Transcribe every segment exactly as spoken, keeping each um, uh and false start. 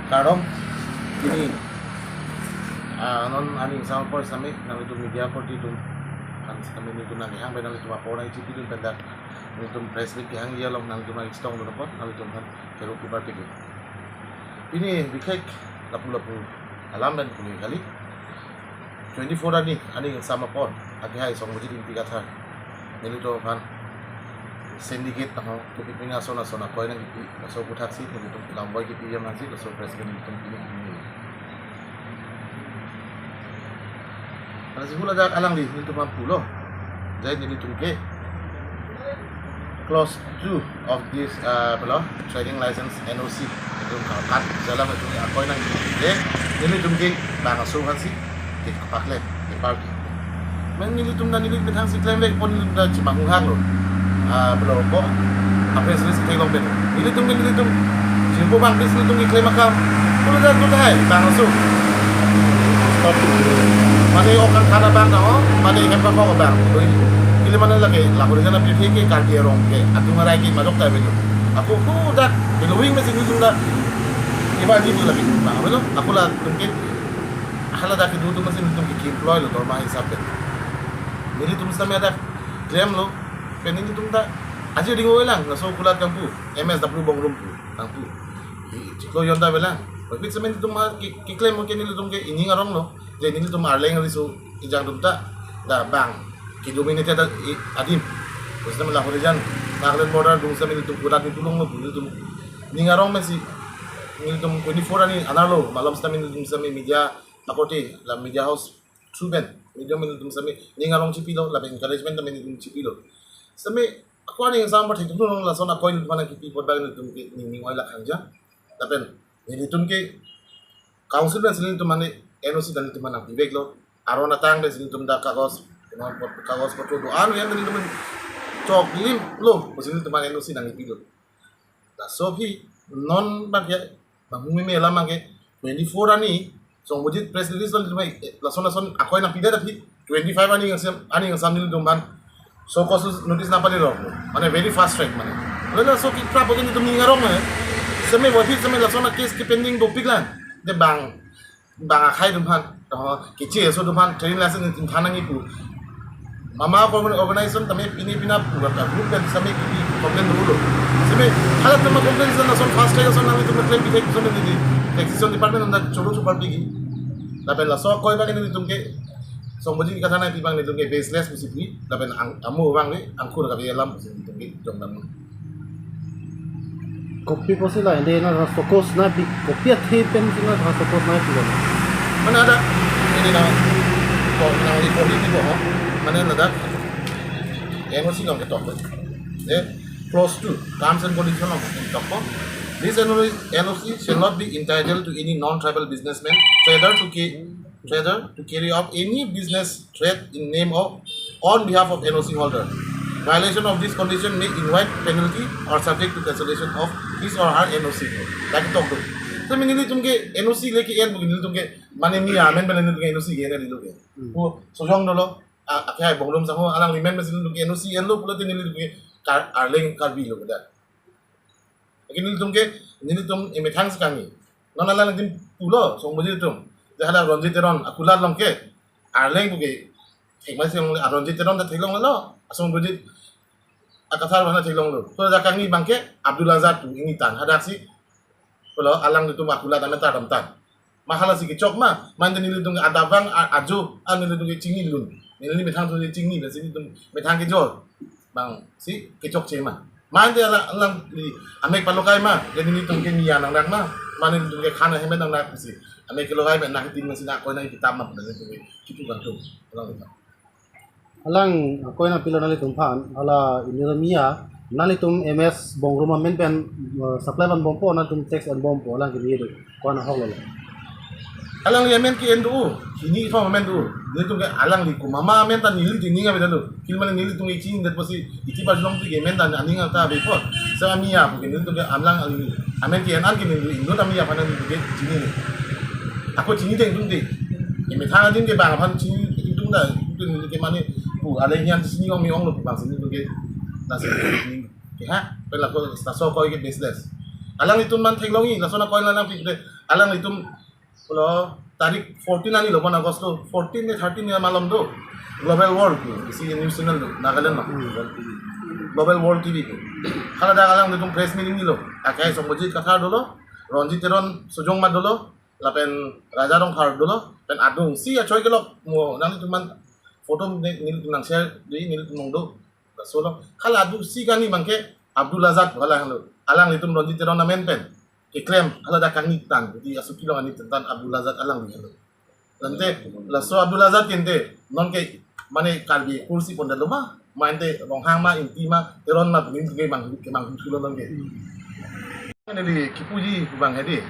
Kardom, pini, ah, non aning angsam apor sitame, nanglitum media korte atum, kan sitame nelitum nangkehang pen nanglitum apor nangchipidun pen dak, nelitum press meet kehangji along nanglitum nangchetongdun apot, nanglitum aphan kero kupar pik. Pini bikhek lapu lapu alam pen pini kali. Twenty-four arni, aning angsam apor, akehai Songbojit Ingti Kathar, nelitum aphan syndicate nang ho, kepipin ason ason akoi nangkipi, laso aputhaksi nelitum lamvoi kipi jam nangsi, laso press meet nelitum pini pini. Lasi hula dak alangli nelitum aphan pulo, jai nelitum ke clause two of this, uh, apa lo, trading license, N O C, nelitum kalkat, jalam nelitum akoi nangkipi, nelitum ke bang aso aphansi, ke kapaklem, ke party. Men nelitum ta neli methangsi klemvekpo, nelitum ta chimanghu hanglo. Ah, apa lo ko, apa sih sih long pen. Nelitum ke nelitum, chimpo bang bis nelitum ke klem akam. Hula dak tu tahai, bang aso. Stop. Mane okan khana bang na ho, mane kempa ko bang. Doi. Ili mane lake, lapu ri jana pithe ke Karbi arong ke, atum arai ke madok ta bedo. Ako hula dak, belowing mesin nelitum dak. Iba di bu lagi, bang, bedo. Ako latum ke, hala dak ke dua tu mesin nelitum ke employ lo, dorma hisap pen. Nelitum sitame dak, klem lo, pen nelitum ta, aji ding oilang, laso kulat kampu, M S W Bongrumpu, kampu. Di, chiklo yon ta belang. Tapi semen nelitum ma, ke, keklem mungkin nelitum ke ining arong lo. Jadi nelitum Arleng riso ejang atum ta, da bang, ke dominated a-, i-, adim. Terus nama lapu ri jan, Nagaland border dung sitame nelitum kulat ni tulong lo, nelitum. Ning arong mesi, nelitum twenty-four arni anerlo, malom sitame nelitum sitame media, akorte, la media house, through pen, media nelitum sitame, ning arong chipilo, lapen encouragement tame nelitum chipilo. Sitame, ako aning angsam apor thekdun long lason akoi nelitum aphan kipi apot bang nelitum ke ning ning oilak hangja. Lapen, nelitum ke council pensi nelitum mane N O C ta nelitum aphan nangpiveklo. Aron atang pensi nelitum dak kagos, kagos potro do-an rian nelitum choklim lo, pensi nelitum aphan N O C nangkipilo. Laso aphi non bang ke, bang humi me alam bang ke, twenty-four arni, Songbojit press release lo nelitum, eh, lason lason akoi nangpidet aphi, twenty-five arni angsam, arni angsam nelitum aphan show cause notice nangpadetlo. Mane very fast track mane. Laso kiprap agen nelitum ning arong mane. Sitame boi aphi sitame lason a-case ke pending dopik lang. De bang, bang akhai atum aphan, oh, keche aso atum aphan, trading license nelitum than nangji pu. Mama organ-, organization tame pini pina pura ta group pen sitame kipi complain dolo. Sitame hala atum complain sitame lason fast track ason nanglitum klem pithek ason neli taxation department anta choro chupar pigi. Lapen laso akoi bang nelitum ke Songbojit Kathar nangpi bang nelitum ke baseless pusi pi, lapen ang, amo bang le angkur kabe alam pusi nelitum ke jongdam. Kopi pusi la, ende na focus na bi, kopi athe pensi na focus na pi lo. Mane ada, ini na, ko na di ko di ko, mane ladak N O C nang ketok. Eh, clause two, terms and condition of ketok. This N O C, N O C shall not be entitled to any non-tribal businessman, trader to ke-, trader to carry out any business trade in name of, on behalf of N O C holder. Violation of this condition may invite penalty or subject to cancellation of his or her N O C. Lagi tok tu. Sitame nelitum ke N O C leke en, nelitum ke mane Miya amen pen nelitum ke N O C ke-en nelitum ke. Hmm. Ko sojong dolo, a, akehai Bongrumpu sangho, alangli amen pen nelitum ke N O C enlo pulote nelitum ke Kar-, Arleng Karbi lo kedo. Lake nelitum ke, nelitum emethang sekangni. Non alang nelitum pulo, Songbojit atum. Jahada Ronjit Teron, akulat along ke, Arleng puke, thekmasi along, a Ronjit Teron ta theklonglo, Songbojit Kathar aphan theklonglo. Ko jakangni bang ke, Abdul Azad pu, ingni tan, hadak si, pulo alang nelitum akulat amen ta damtan. Ma halasi kechok ma, mane nelitum ke adap vang a-, ajo, a nelitum ke chingnilun. Neli methang tu chingni, besi nelitum methang kejor. Bang, si kechokche ma. Mane alang, alang di, amek palokai ma, jadi nelitum ke Miya nangdak ma, mane nelitum ke khana hemen nangdak si. Amek kelokai ma, nangtin ma si na koi nangkitam ma, nelitum ke kitu bang tu. Alang itu. Alang, akoi nangpilo nanglitum aphan, hala ini Miya, nanglitum M S Bongrumpu amen pen, eh, supply vanbompo, nanglitum tax enbompo, alang kiri itu, ko-an ahok lo. Alangli amen ke-en do, hini ithom amen do, nelitum ke alangli komat ma amen ta neli dini nga beda do, kil mane nelitum ke chinidetpo si, iti parjong ti ke amen ta aning ta bepo, sa Miya pu ke nelitum ke alang alangli, amen ke-en an ke neli Indo ta Miya aphan neli ke chini ne. Ako chinideng tung de. Emethang adim ke bang aphan chinitung ta, tung ke mane pu, alangli an chini ong me-ong lo bang chinitung ke. Nasi ke ha, pen lako laso akoi ke baseless. Alanglitum man theklongji, lason akoil nangpi pute, alanglitum lo tarik fourteen arni lo, bon August lo, fourteen ne thirteen ne malom do. Global World, isi news channel do, Nagaland lo. Hmm. Global World T V do. Haladak alanglitum press meeting nilo. Akai Sambojit Kathar dolo, Ranjit Teron Sojong Mat dolo, lapen Raja Rongphar dolo, pen adungsi achoi kelok mo nanglitum man photo ne, nelitum nang share di, nelitum nong do. Laso lo, hala adungsi kani abangke Abdul Azad hala hanglo. Alanglitum Ranjit Teron amen pen keklem, haladak kangni tan, di asu kilong ani tan Abdul Azad alangli hanglo. Lante laso Abdul Azad ke ante non ke mane Karbi kursi pon dalo ma, ma ante Ronghang ma, Ingti ma, Teron ma, pini ke mang, ke mang thulo non ke. Neli kipuji abang hedi.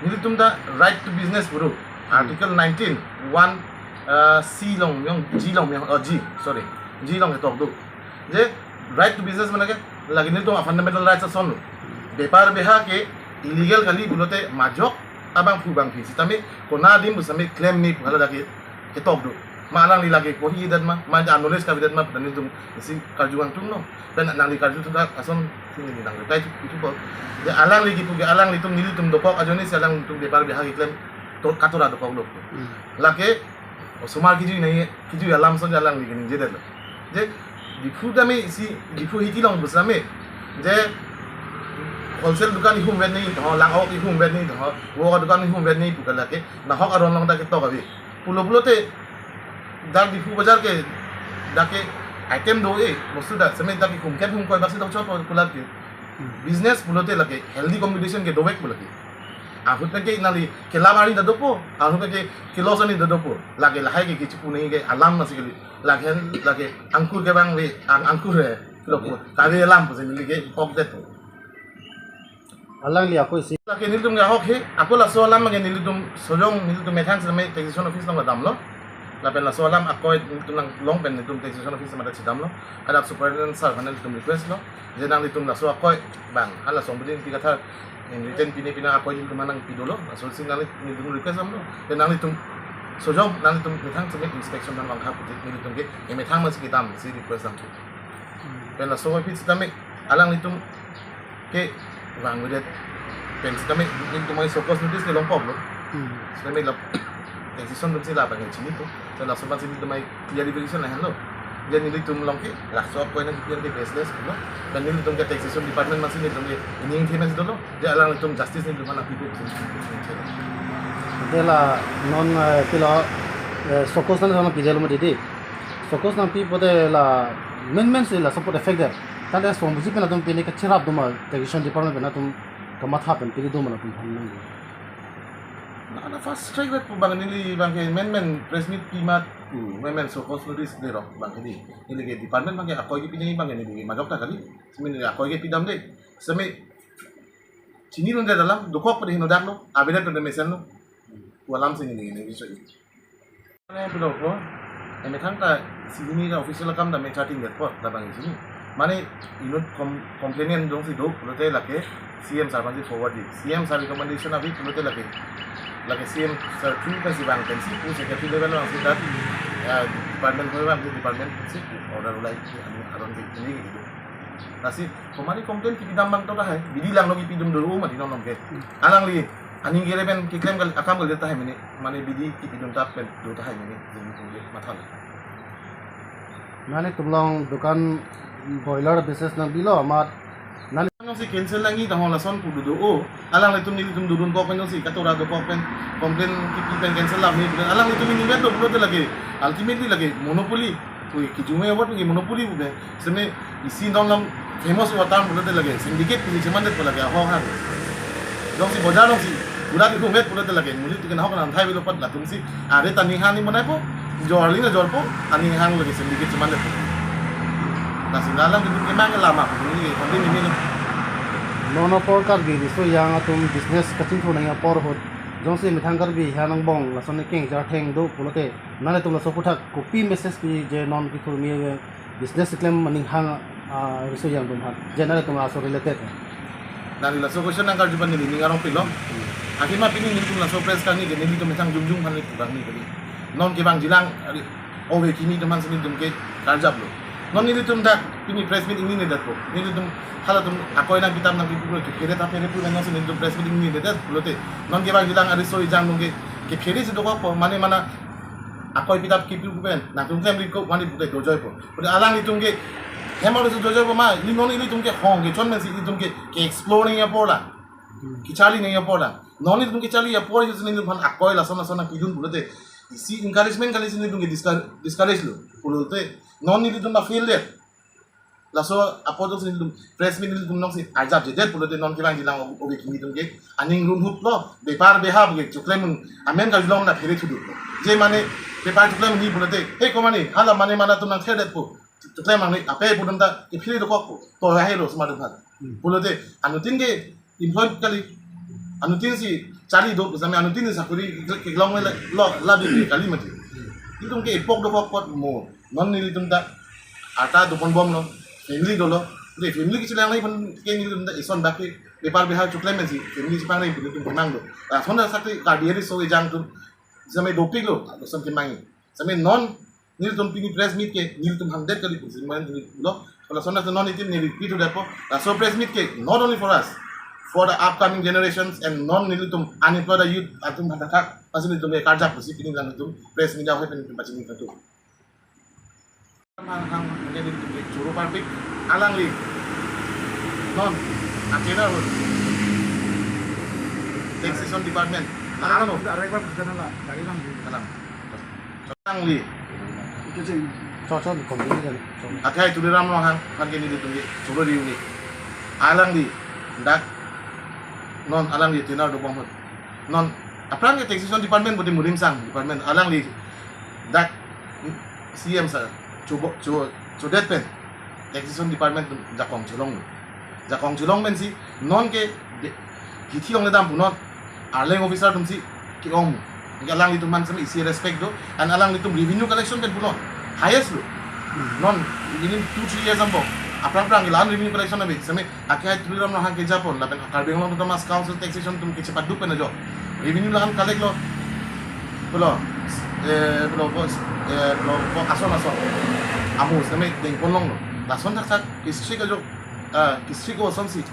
Nelitum ta right to business pu do. Article nineteen, one, uh, C along, yang G along, yang, oh, G, sorry. G along ketok do. Je right to business mane ke lake nelitum fundamental rights ason lo. Bepar beha ke illegal kali pulote majok abangphu abangpi. Sitame konat adim pu sitame klem ni pu haladak ke ketok do. Ma alangli lake porhi det ma, ma knowledge kavedet ma, pu nelitum isi karju angtung lo. Pen nangli karju thudak ason si neli nang reply thu, thu po. Je alangli kipu ke alanglitum nelitum dokok ajoine si alanglitum bepar beha keklem to katora dokok lo. Hmm. Lake osomar kejui nai, kejui alam ason je alangli keningje det lo. Je Diphu tame isi, Diphu hiti along pu sitame je wholesale dukan ihum vet ni, ho lang ok ihum vet ni, ho wok dukan ihum vet ni pu ke lake nahok aron along dak ketok ave. Pulo pulote dak Diphu bazar ke dak ke item do-e, bostu dak sitame dak ke hum ket hum koi baksi dak chot pu lake. Business pulote lake healthy competition ke dovek pu lake. Ahut pen ke nangli kelam arni ta dopo, ahut pen ke ke-loss arni ta dopo. Lake lahai ke kichipu nangji ke alam masi kali. Lake, lake angkur ke abang ave, ang, angkur he, lo po. Kave alam pusi neli ke kok det po. Alangli ako isi. Lake nelitum ke ahok he, ako laso alam ke nelitum Sojong, nelitum methang sitame taxation office along damlo. Lapen laso alam ako nelitum nang long pen nelitum taxation office mata chedamlo. Hadak superintendent sir aphan nelitum request lo. Je nanglitum laso ako abang, hala Sambojit Kathar in written pine pine ako nelitum nang pidolo. Laso si nangli nelitum request damlo. Je nanglitum Sojong, nanglitum methang sitame inspection aphan vangkha pute nelitum ke, eh, methang masi kedam si request dam. Pen laso aphi sitame alanglitum ke vangvedet pen sitame nelitum ai show cause notice ke longpoklo. Hmm. Sitame la taxation atum si la abang chini po. Pen laso aphan si nelitum ai clarification lahenlo. Je nelitum along ke laso ako nangkepi ke baseless lo. Pen nelitum ke taxation department masi nelitum ke ining themes dolo. Je alanglitum justice nelitum aphan pipo. Ante la non, eh, pilo, eh, show cause nang sama pijalo mo didi. Show cause nangpi pute la main main si la support effect der. Tangte Sambojit pen atum pine kacherap do ma, taxation department pen atum kamatha pen pili do ma latum aphan nang. Na, na fast track vet pu abang neli abang ke main main press meet pi amat pu, main main show cause notice derok abang ke di. Neli ke department abang ke ako kepi nangji abang ke neli ke majok ta kali. Sitame neli ako kepi damde. Sitame chinilunde alam, dokok pade henodak lo, avedet pade mesenlo. Pu alam si neli ke neli so. Mane pulo ko, eh, methang ta sini ta official akam ta me chatting det po, ta abang sini. Mane inut com-, complainant jongsi do pulote lake C M sir aphan si forward di. C M sir recommendation ave pulote lake, lake C M sir through pensi abang pensi pu secretary level abang si dak, ya, department ko abang department si order ulai si ani aron ke ini gitu. Lasi, komani complain kipidam abang to tahai, bidi langno kipidun dulu mati nonong ke. Alangli, aning kere pen keklem kali, akam kali tahai mene, mane bidi kipidun tap pen do tahai mene, jeng jeng matha le. Nanglitum along dukan boiler business nangpilo amat, nangli. Nangsi cancel nangji tahai lason pu do do o, alanglitum nelitum dodun kok pen nangsi katora dokok pen, complain kipi pen cancel lam ni, alanglitum ini vet do pulote lake, ultimately lake, monopoly. Ui, kijume award ke monopoly pu ke. Sitame isi non lam famous award tam pulote lake. Syndicate pini chemandet pu lake ahok hang. Jongsi bojar jongsi. Pura di kumet pulote lake. Muli tu kena hok nan thai bilo pat latum si. Are ta aning hang ni monai po. Jor li na jor po. Aning hang lake syndicate chemandet pu. Lasi nalang itu kemang ke lama. Ini ke konti ini lo. Non apor Karbi riso ejang atum business kachingthur nangji apor ahut. Jongsi methang Karbi ahin angbong lason kengjar theng do pulote. Nanglitum laso aphuthak kopi message pi je non kethurmi business keklem aning hang, ah, riso ejang atum aphan. Je nanglitum aso related. Nangli laso question nangkarju aphan neli ning arong pilo. Akhir ma pini nelitum laso press kangni ke nelitum methang jongjong aphan nelitum kangni kali. Non kevangjilang, ari, ove kimi atum aphan si nelitum ke karjap lo. Non nelitum dak pini press meet ingninedet po. Nelitum halatum akoi nangpitap nangpipo ke phere ta phere pu nangsi nelitum press meet ingninedet pulote, non kevangjilang ariso ejang atum ke kephere si dokok po, mane mana akoi pitap kipu pen nangtum klemri ko mane pute dojoipo. Pute alanglitum ke hem alu si dojoipo ma, ili non ilitum ke hong kechon pensi ilitum ke ke-explore nangji apor la, kecharli nangji apor la. Non ilitum kecharli apor isi nelitum aphan akoi lason lason nangpidun pulote, isi encouragement kali si nelitum ke discour-, discourage lo pulote, non nelitum ta fail det. Laso apot si nelitum press meet nelitum nangsi ajap jedet pulote, non kevangjilang o-, obi kimi atum ke aning runhut lo, bepar beha ke choklem amen kajulong nangphere thudu. Je mane bepar choklem ni pulote, he ko mane hala mane mana atum nangtherdet po. Choklem mane ape pu atum ta kephere dokok po. To ahe lo sma atum aphan. Hmm. Pulote anuttin ke employed kali, anuttin si charli do, same anuttin si sakori kelong lo, lo, labi kali mati. Itum ke epok dokok apot mo, non nelitum ta arta doponbomlo, family dolo, de family kechelangji aphan ke nelitum ta ison bak ke bepar beha choklem pensi family chepangreng pu nelitum kemang do. Lason ta sakti Karbi ariso ejang atum, same dopiklo, lason kemangji. Same non nelitum pini press meet ke nelitum aphan det kali pusi mane neli lo. Kalau sona non itum neli repeat udah po. Laso press meet ke not only for us, for the upcoming generations and non nelitum unemployed youth atum aphan thakthak, pasi nelitum ke karjap pusi pini nelitum press meet ahoi pen pachini katu. Hang hang nelitum ke choro parpik alangli non achenar ahut taxation department la ano. Ada rekor ke sana lah, dari mana? Alang. Alangli. Itu sih. Cho, cho, di kombi kan. Cho. Akhai Tuliram Ronghang aphan ke nelitum ke choro riu ni. Alangli dak non alangli achenar dobom ahut, non aphrang ke taxation department pute Muringsang department, alangli dak C M sir chobo-, cho-, chodet pen taxation department atum jakong chelong. Jakong chelong pensi non ke de-, hithi longle dam pu non arleng officer atum si ke-ong. Anke alanglitum aphan same isi respect do, and alanglitum revenue collection pen pu non highest lo. Hmm. Non within two three years angbong aphrang aphrang ke la-an revenue collection ave, same akhai Tuliram Ronghang kejapon lapen Karbi Anglong Autonomous Council taxation atum kechepaduk pen ajo revenue la-an collect lo. Pulo, eh, pulo, pulo, eh, pulo, pulo, ason ason amo same dengpon longlo. Lason thakthak history ka jo, ah, history ko asonsi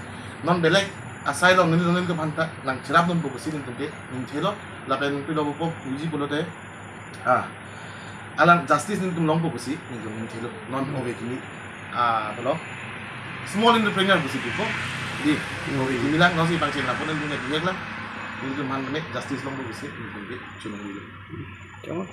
non belek asai along neli nelitum aphan ta nangcherap dunpo pusi nelitum ke ningthelo. Lapen pulo po puji pulote, ah, alang justice nelitum longpo pusi nelitum ningthelo. Non ove kimi, ah, pulo small entrepreneur pusi pipo. Di, ove kimi lang nonsi pangcheng lapu nelitum ke bihek lang. Nelitum aphan me justice longpo pusi nelitum ke chunong dilo. Kamu?